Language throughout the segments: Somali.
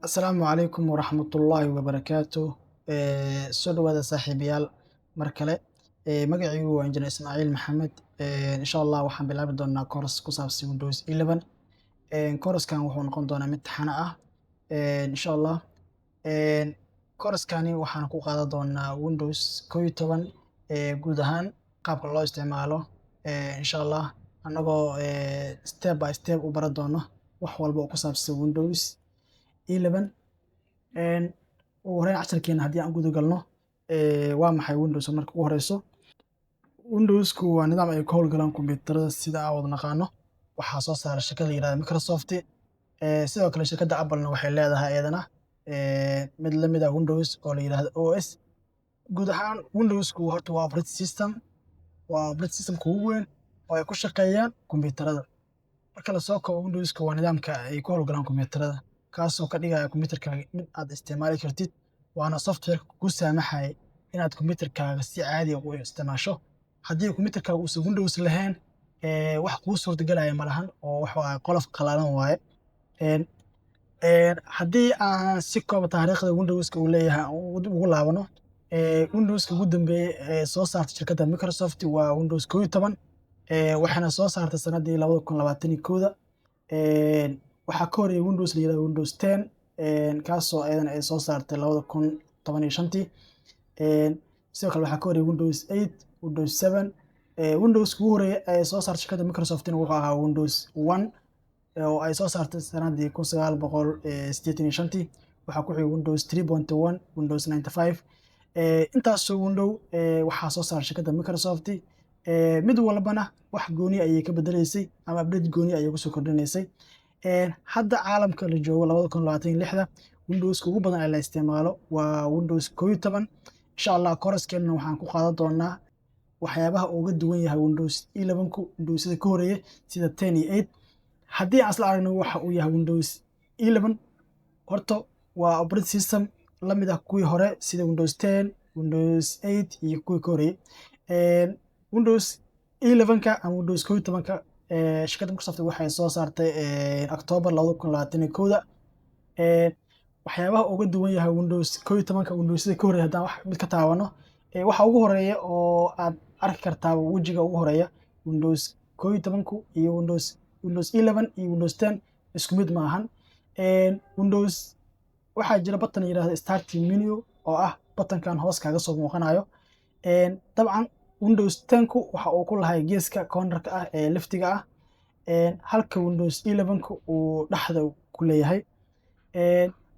Asalaamu calaykum waraxmatullaahi wabarakaatu. Soo dhawaada saaxiibayaal mar kale. Magacaygu waa Injineer Ismaaciil Maxamed. Insha Allah waxaan bilaabi doonaa course ku saabsan Windows 11. Course-kan wuxuu noqon doonaa mid taxane ah. Insha Allah course-kani waxaan ku qaadan doonaa Windows 11 guud ahaan qaabka loo isticmaalo. Insha Allah anagoo step by step u baran doono wax walba oo ku saabsan Windows 11. Ugu horreyn casharkeena haddii aan guda galno, waa maxay Windows marka ugu horeyso? Windowsku waa nidaam ay ku howlgalaan kombiyuutarada sida aan wada naqaano. Waxaa soo saara shirkadda la yiraahdo Microsoft. Sidoo kale shirkadda Apple-na waxay leedahay iyadana mid la mid ah Windows oo la yiraahdo OS. Guud ahaan Windowsku horta waa operating system, waa operating system-ka ugu weyn oo ay ku shaqeeyaan kombiyuutarada. Marka la soo koobo, Windowsku waa nidaamka ay ku howlgalaan kombiyuutarada, kaasoo ka dhigaya kombiyuutarkaaga mid aad isticmaali kartid, waana software kuu saamaxaya inaad kombiyuutarkaaga si caadi ah u isticmaasho. Haddii kombiyuutarkaaga uusan Windows lahayn, wax kuu suurtagelaya ma lahan oo wax waaye qolof qalalan waaye. Haddii aan si kooban taariikhda Windowska uu leeyahay aan ugu laabano, Windowska ugu dambeeyay ee soo saartay shirkadda Microsoft waa Windows 11, waxayna soo saartay sanadii 2021. Waxaa ka horreeyay Windows la yiraahdo Windows 10, kaasoo ayadana ay soo saartay 2015. Sidoo kale waxaa ka horreeyay Windows 8, Windows 7. Windowska ugu horreeyay ee soo saartay shirkadda Microsoft-na wuxuu ahaa Windows 1 oo ay soo saartay sanadii 1985. Waxaa ku xigay Windows 3.1, Windows 95. Intaasoo window waxaa soo saaray shirkadda Microsoft. Mid walbana wax gooni ayay ka bedeleysay ama update gooni ayay kusoo kordhinaysay. Hadda caalamka la joogo 2026-da, Windowska ugu badan ee la isticmaalo waa Windows 11. Insha Allah course-keenna waxaan ku qaadan doonaa waxyaabaha uga duwan yahay Windows 11-ku Windowsada ka horeeya sida 10 iyo 8. Haddii aan isla aragno waxa uu yahay Windows 11, horta waa operating system la mid ah kuwii hore sida Windows 10, Windows 8 iyo kuwii ka horeeyay. Windows 11-ka ama Windows 11-ka shirkadda Microsoft waxay soo saartay October 2021-da. Waxyaabaha uga duwan yahay Windows 11-ka Windowsada ka horeeya haddaan wax mid ka taabano, waxa ugu horeeya oo aad arki kartaa wejiga ugu horeeya, Windows 11-ku iyo Windows 11 iyo Windows 10 isku mid ma ahan. Windows waxaa jira button yiraahdo Start menu oo ah button-kan hoos kaaga soo muuqanayo. Dabcan Windows 10-ku waxa uu ku lahay geeska corner-ka ah ee left-iga ah, halka Windows 11-ku uu dhexda ku leeyahay.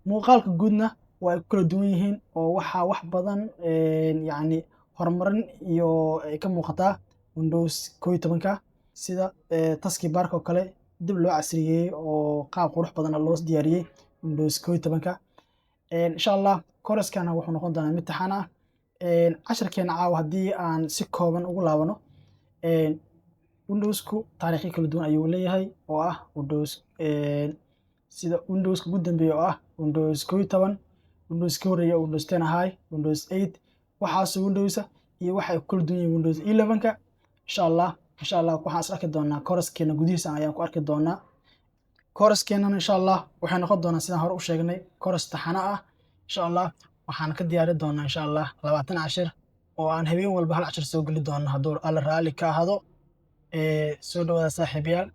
Muuqaalka guudna waa ay ku kala duwan yihiin oo waxaa wax badan yacni horumarin iyo ay ka muuqataa Windows 11-ka, sida taskbar-ka oo kale dib loo casriyeeyey oo qaab qurux badan loo diyaariyey Windows 11-ka. Insha Allah course-kana wuxuu noqon doonaa mid taxane ah. Casharkeena caawa haddii aan si kooban ugu laabano, Windowsku taariikhyo kala duwan ayuu leeyahay oo ah Windows, sida Windowska ugu dambeeya oo ah Windows 11, Windows ka horeeya oo Windows 10 ahaay, Windows 8, waxaasoo Windows ah iyo waxa ay ku kala duwan yihiin Windows 11-ka. Insha Allah waxaan is arki doonaa course-keena gudihiisa ayaan ku arki doonaa. Course-keenana insha Allah waxay noqon doonaa, sidaan hore u sheegnay, course taxane ah. Insha Allah waxaan ka diyaari doonaa insha Allah 20 cashir oo aan habeen walba hal cashir soo geli doono hadduu Alla raalli ka ahaado. Soo dhawaada saaxiibayaal.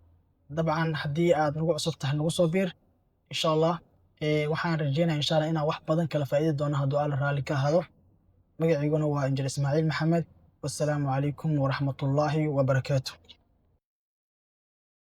Dabcan haddii aad nagu cusub tahay, nagu soo biir insha Allah. Waxaan rajeynaya insha Allah inaan wax badan kala faa'iidi doono hadduu Alla raalli ka ahaado. Magaciiguna waa Injineer Ismaaciil Maxamed. Wassalaamu calaykum waraxmatullaahi wabarakaatu.